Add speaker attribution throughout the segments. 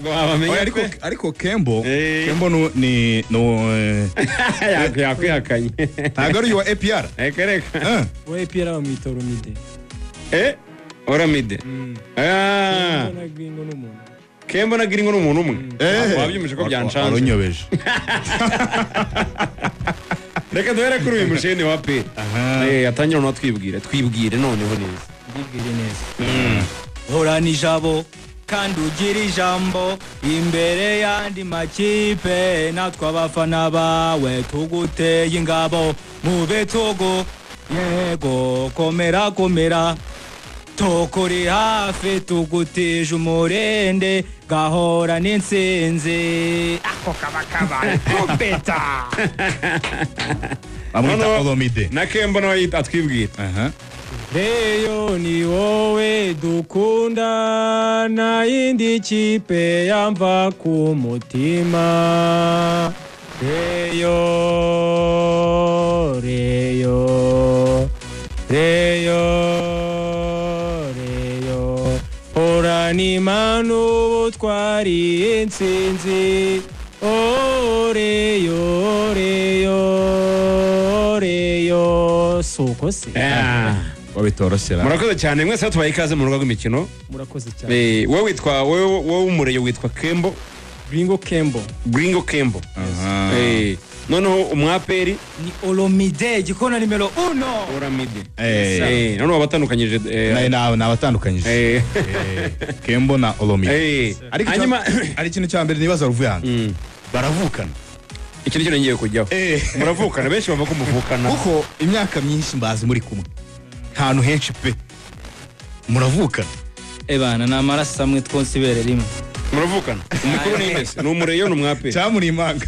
Speaker 1: Wabamenya.
Speaker 2: Ariko
Speaker 1: pe.
Speaker 2: Ariko Kembo
Speaker 1: Eh.
Speaker 2: Kembo ni no
Speaker 1: Yakwihakanye.
Speaker 2: Ntabwo ari uyu wa APR.
Speaker 1: Reka reka.
Speaker 2: Eh.
Speaker 3: We APR bamwita Oromide.
Speaker 1: Oramide. Ah.
Speaker 3: Kembo na Gringo n'umuntu.
Speaker 1: Kembo na Gringo ni umuntu umwe.
Speaker 2: Eh.
Speaker 1: Wabyumvise ko byanshanze.
Speaker 2: Warunyobeje.
Speaker 1: Reka duhere kuri uyu musheni wa APR. Atangira noneho twibwire, twibwire noneho neza.
Speaker 3: Ndibwire neza.
Speaker 4: Horana ijabo kandi ugira ijambo imbere y'andi makipe, natwe abafana bawe tuguteye ingabo mu bitugu. Yego, komera komera, tukuri hafi, tugutije umurende, gahora n'intsinzi. Ako kaba kabaye kubeta.
Speaker 2: Bamwita
Speaker 1: Noneho-
Speaker 2: Olomide.
Speaker 1: Na Kembo nawe atwibwire.
Speaker 2: Aha.
Speaker 3: Rayon ni wowe dukunda, nta yindi kipe yamva ku mutima. Rayon, Rayon, Rayon, Rayon, horana imana ubutwari intsinzi. Oh, Rayon, Rayon, Rayon, si uko se?
Speaker 1: Ah.
Speaker 2: Wabitoroshye.
Speaker 1: Murakoze cyane mwese, tubaye ikaze mu rugo rw'imikino.
Speaker 3: Murakoze cyane.
Speaker 1: Wowe witwa, wowe w'umureyo witwa Kembo?
Speaker 3: Gringo Kembo.
Speaker 1: Gringo Kembo.
Speaker 2: Aha.
Speaker 1: Noneho umwaperi?
Speaker 4: Ni Olomide, gikona nimero 1.
Speaker 1: Oramide.
Speaker 2: Eh.
Speaker 1: Noneho wabatandukanyije.
Speaker 2: Na abatandukanyije. Kembo na Olomide. Ariko
Speaker 1: Hanyuma
Speaker 2: ari ikintu cya mbere nibaza, Ruvuyanga, baravukana?
Speaker 1: Iki nicyo ngiye kujyaho. Muravukana? Benshi bava ko muvukana.
Speaker 2: Kuko imyaka myinshi mbazi muri kumwe ahantu henshi pe, muravukana?
Speaker 4: Ebana, ni amaraso amwe, twonse ibere rimwe.
Speaker 1: Muravukana? Umukuru ni mbese ni umureyo, ni umwaperi?
Speaker 2: Cyangwa muri impanga?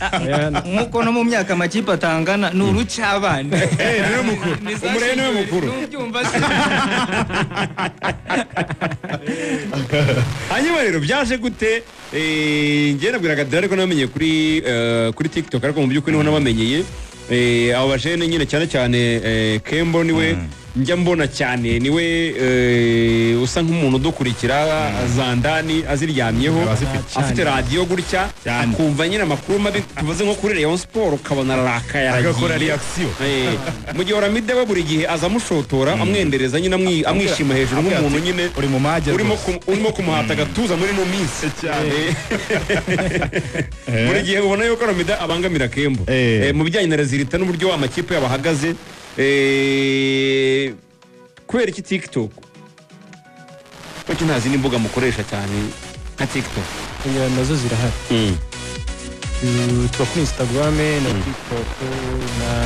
Speaker 4: Nk'uko no mu myaka amakipe atangana, ni urucabana.
Speaker 2: Niwe mukuru.
Speaker 1: Umureyo niwe mukuru.
Speaker 4: Nubyumva se?
Speaker 1: Hanyuma rero byaje gute? Njye nabwiraga Dore ariko nabamenye kuri TikTok, ariko mu by'ukuri niho nabamenyeye. Abo bajene nyine, cyane cyane Kembo niwe njya mbona cyane, niwe usa nk'umuntu udukurikira zandani aziryamyeho.
Speaker 2: Aba azifite.
Speaker 1: Afite radiyo gutya.
Speaker 2: Cyane.
Speaker 1: Akumva nyine amakuru mabi tuvuze nko kuri Rayon Sport, ukabona ararakaye.
Speaker 2: Agakora
Speaker 1: Aragiye.
Speaker 2: reaction.
Speaker 1: Mu gihe Oramide we buri gihe aza amushotora, amwendereza nyine, amwishima hejuru nk'umuntu nyine
Speaker 2: uri mu mage
Speaker 1: urimo
Speaker 2: rwose.
Speaker 1: Urimo kumuhata agatuza muri ino minsi.
Speaker 2: Cyane.
Speaker 1: Buri gihe ubona yuko Oramide abangamira Kembo mu bijyanye na résultat n'uburyo amakipe yabo ahagaze. Kubera iki TikTok? Kuki nta zindi mbuga mukoresha cyane nka TikTok?
Speaker 3: Oya, nazo zirahari. Tuba kuri Instagram na TikTok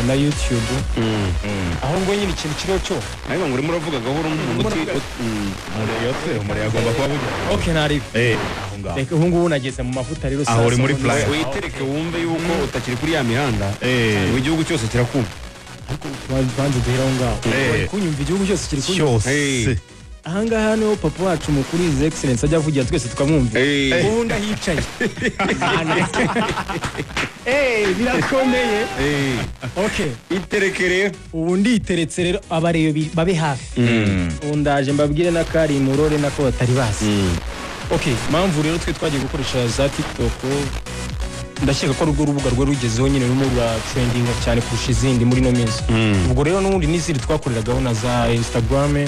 Speaker 3: na YouTube. Ahubwo nyine ikintu kiriho cyo
Speaker 1: Ariko ngo urimo uravuga gahoro nk'umuntu uti.
Speaker 2: Umureyo se, umureyo agomba kuba bugira
Speaker 3: Okay, ntari
Speaker 2: aho ngaho.
Speaker 3: Reka, ubu ngubu nageze mu mavuta rero.
Speaker 2: Aho uri muri
Speaker 3: sasa
Speaker 2: plan.
Speaker 1: Witereke wumve yuko utakiri kuri ya mihanda, ubu igihugu cyose kirakumva.
Speaker 3: Banze duhera aho ngaho. Bari kunyumva, igihugu cyose kiri kunyumva.
Speaker 2: Cyose.
Speaker 3: Ahangaha niho papa wacu mukuru, His Excellence, ajya avugira twese tukamwumva. Ubundi ahicaye. Birakomeye. Okay.
Speaker 1: Itereke rero.
Speaker 3: Ubu nditeretse rero, abareyo babe hafi. Ubu ndaje mbabwire n'akari murore nako batari bazi. Okay, mpamvu rero twe twagiye gukoresha za TikTok, ndakeka ko ari urwo rubuga rwari rugezeho nyine, rurimo ruratrendinga cyane kurusha izindi muri ino minsi. Ubwo rero n'ubundi n'izindi twakoreragaho na za Instagram,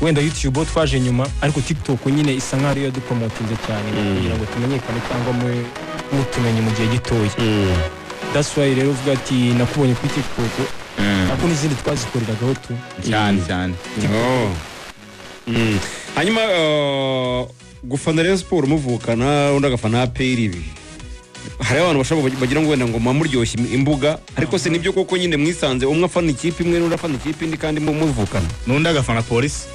Speaker 3: wenda YouTube ho twaje nyuma, ariko TikTok nyine isa nkaho ariyo yadupromotinze cyane kugira ngo tumenyekane cyangwa mutumenye mu gihe gitoya. That's why rero uvuga ati nakubonye kuri TikTok, ariko n'izindi twazikoreragaho tu.
Speaker 2: Cyane cyane.
Speaker 1: Oh. Hanyuma gufana Rayon Sport muvukana, undi agafana APR, ibi hari abantu bashobora bagira ngo wenda ngo muba muryoshye imbuga, ariko se nibyo koko nyine mwisanze umwe afana ikipe imwe n'undi afana ikipe indi kandi muvukana?
Speaker 2: N'undi agafana Polisi.